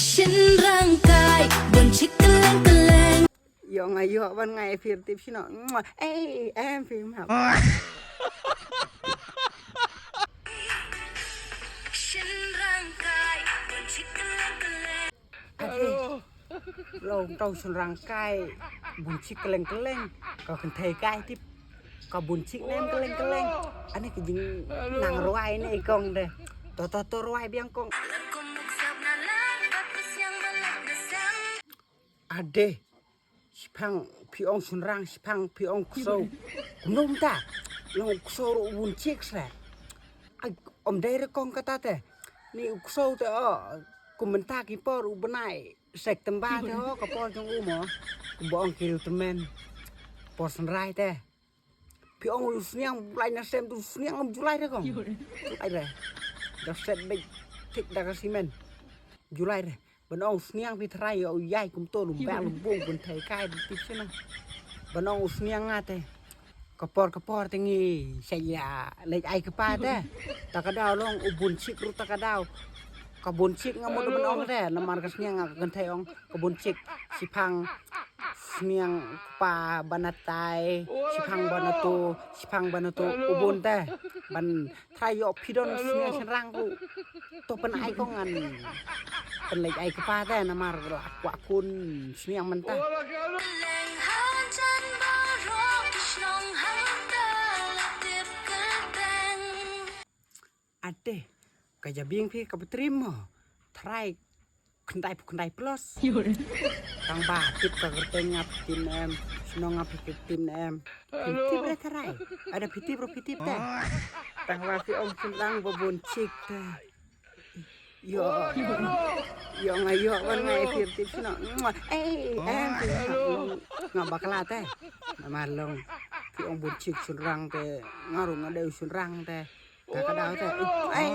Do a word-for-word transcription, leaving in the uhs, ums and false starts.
Shynrang kai, bun chik kylleng kylleng. Ïoh nga ïoh ban ngai phi tip shino. Mwah. Ei, em phi map. Shynrang kai, bun chik kylleng kylleng. Ade. Long tau shynrang kai, bun chik kylleng kylleng. Ka kynthei kai tip. Ka bun chik nem kylleng kylleng. Ane ka jingnang rwai ne kong de. To to to rwai biang kong. Ade. Shipang phi ong shynrang, shipang phi ong ksew. Kumno mynta? Long ksew ruh u bun chik seh. Ai, ym dei re kong kata te. Ni u ksew te o. Kum mynta ki por u bnai. September te ho, ka por jong u mo. Kumba ong ki riew tymmen. Por synrai te. Phi ong u sniang, Blai na sem tu sniang, ym ju lai re kong. Ju lai re. Da set beit thik da ka simen. Ju lai re. Ban ong sniang phi tharai ïa u ïai kumto, lum bak lum bung, bun thei kai, bun tip shnong. Ban ong u sniang nga te. Ka por ka por te ngi sa ïa leit ai kpa te. Ta ka daw long u bun chik ruh ta ka daw. Ka bun chik nga mut ban ong te, namar ka sniang nga ka kynthei ong ka bun chik. Shipang sniang kpa ban atai, shipang ban atu, shipang ban atu, u bun te. Ban tharai ïoh phi don sniang shynrang ruh. To pyn-ai ko ngan pynleit ai kpa te namar la kwah kun sniang mynta. Ate, ka jabieng phi ka btrim mo. Tharai khyndai phew khyndai plus. Tang ba tip ka kyrteng nga phi tip ne em, shnong nga phi tip ne em. Phi tip re tharai. Ada phi tip ro phi tip te. Tang ba phi ong shynrang ba bun chik te. Yo. Yo nga yo ban nga phi tip shnong. Eh, em phi nga bakla te. Namar long phi ong bun chik shynrang te. Nga ruh nga dei shynrang te. Ka ka daw te. Ai.